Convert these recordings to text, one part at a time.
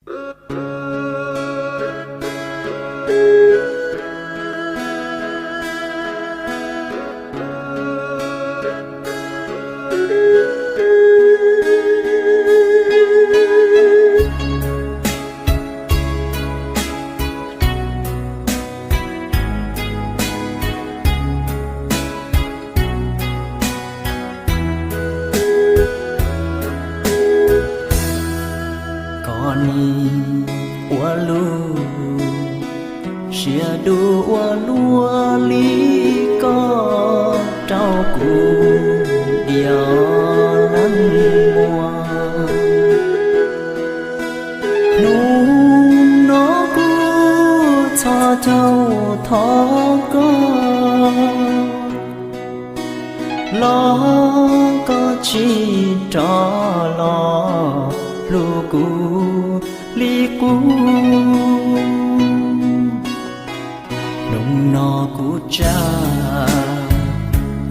Koj nim ua lub siab dub ua luaj li, koj rau kuv diam leej muam. Hnub no kuv txhos caug thov koj, los koj tsis rov los hlub kuv li qub. Hnub no kuv tsa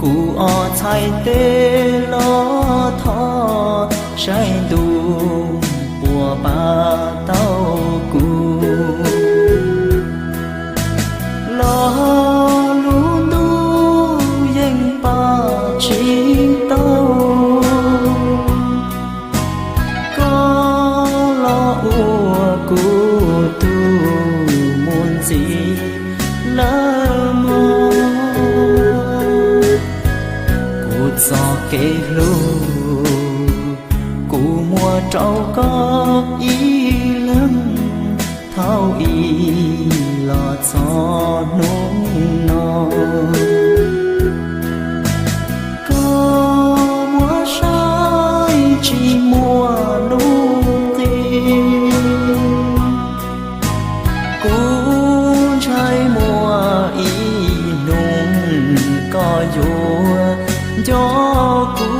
kuv ob txhais tes los thov saib ntuj puas pab tau kuv. Los lub ntuj yeej pab tsis tau, koj los ua kuv tus muaj ntxiv lawm mog. Kuv txoj kev hlub kuv muab rau koj ib leeg thaum ub los txog hnub no. Koj muab saib tsis muaj lub nqi, kuv ntshai muaj ib hnub koj yuav nco kuv.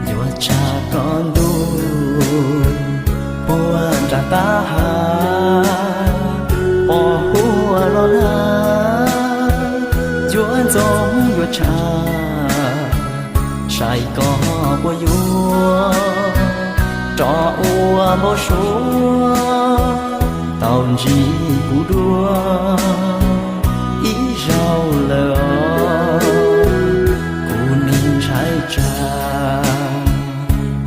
Yuav tsa koj ntuj puag nram tav hav, pos huab los hnav, yuav ntxoov yuav tshaj, saib koj puas yuav rov ua npau suav tau ntsib kuv dua ib zaug lawm. Kuv nim ntshai tsam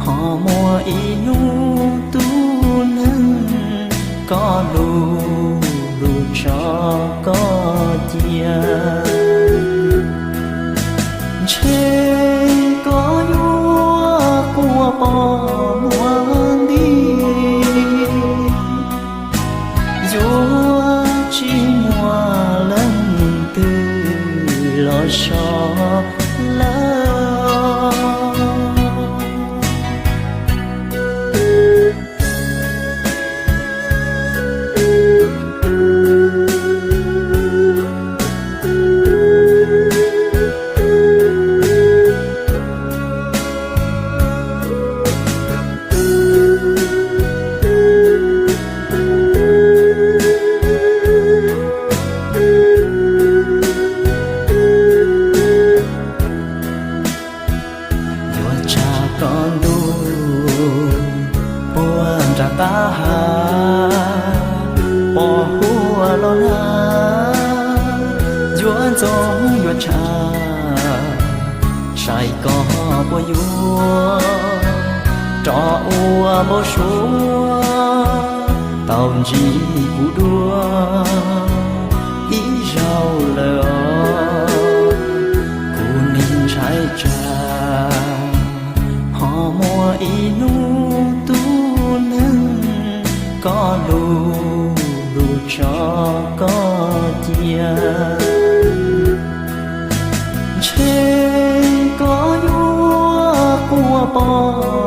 ho muaj ib hnub tus neeg koj lub lub tso koj cia, ntshe koj yuav quaj pom muag nti, yuav tsis muaj leej twg los so lawm. Yuav tsa koj ntuj puag nram tav hav, pos huab los hnav, yuav ntxoov yuav tshaj, saib koj puas yuav rov ua npau suav tau ntsib kuv dua ib zaug lawm. Kuv nim ntshai tsam ho muaj ib hnub tus neeg koj lub lub tso koj cia, ntshe koj yuav quaj pom